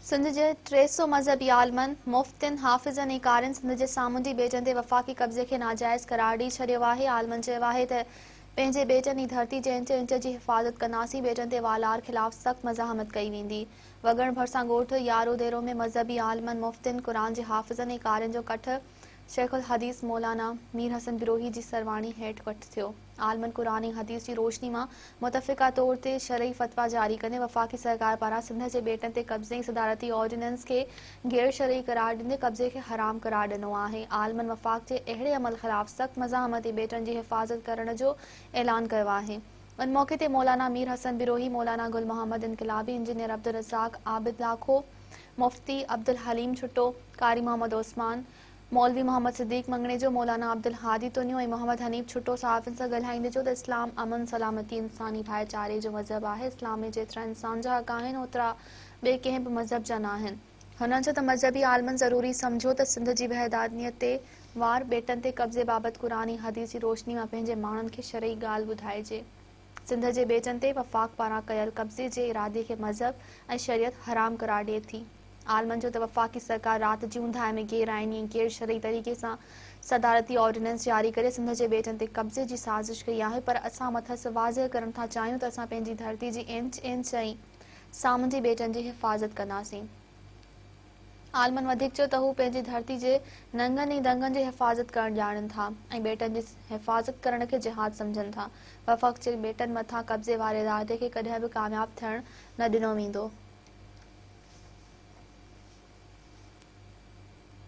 سنڌ جي 300 مذهبي عالمن، مفتين، حافظن ۽ قارين سنڌ جي سامونڊي ٻيٽن تي وفاقي قبضي کي ناجائز قرار ڏئي ڇڏيو آهي. عالمن چيو آهي ته پنهنجي ٻيٽن ۽ ڌرتي جي انچ انچ جي حفاظت ڪنداسين، ٻيٽن تي والار خلاف سخت مزاحمت ڪئي ويندي. وڳڻ ڀرسان ڳوٺ ياروديرو ۾ مذهبي عالمن، مفتين، قرآن جي حافظن ۽ قارين جو ڪٺ شيخ الحديث مولانا مير حسن بروهي جي سرواڻي هيٺ ڪٺ ٿيو. عالمن قرآن ۽ حديث جي روشني مان متفقه طور تي شرعي فتويٰ جاري ڪندي وفاقي سرڪار پاران سنڌ جي ٻيٽن تي قبضي ۽ صدارتي آرڊيننس کي غير شرعي قرار ڏيندي قبضي کي حرام قرار ڏنو آهي. عالمن وفاق جي اهڙي عمل خلاف سخت مزاحمت ۽ ٻيٽن جي حفاظت ڪرڻ جو اعلان ڪيو آهي. ان موقعي تي مولانا مير حسن بروهي، مولانا گل محمد انقلابي، انجنيئر عبدالرزاق عابد لاکو، مفتي عبدالحليم ڇٽو، قاري محمد عثمان، مولوي محمد صديق مڱڻيجو، مولانا عبدالهادي تنيو ۽ محمد حنيف ڇٽو صحافين سان ڳالهائيندي چيو ته اسلام امن، سلامتي، انساني ڀائيچاري جو مذهب آهي، اسلام ۾ جيترا انسان جا حق آهن اوترا ٻئي ڪنهن به مذهب جا ناهن. هنن چيو ته مذهبي عالمن ضروري سمجهيو ته سنڌ جي وحدانيت تي وار، ٻيٽن تي قبضي بابت قرآن ۽ حديث جي روشني مان پنهنجي ماڻهن کي شرعي ڳالهه ٻڌائجي. سنڌ جي ٻيٽن تي وفاق پاران ڪيل قبضي جي ارادي کي مذهب ۽ شريعت حرام قرار ڏئي ٿي. عالمن چيو ته وفاقي سرڪار رات جي اونداهي ۾ غير آئيني ۽ غير شرعي طريقي سان صدارتي آرڊيننس جاري ڪري سنڌ جي ٻيٽن تي قبضي جي سازش ڪئي آهي پر اسان مٿس واضح ڪرڻ ٿا چاهيون ته اسان پنهنجي ڌرتي جي انچ انچ ۽ سامونڊي ٻيٽن جي حفاظت ڪنداسين. عالمن وڌيڪ چيو ته هو پنهنجي ڌرتي جي ننگن ۽ دنگن جي حفاظت ڪرڻ ڄاڻن ٿا ۽ ٻيٽن جي حفاظت ڪرڻ کي جهاد سمجهن ٿا. وفاق جي ٻيٽن مٿان قبضي واري ارادي کي ڪڏهن به ڪامياب ٿيڻ نه ڏنو ويندو.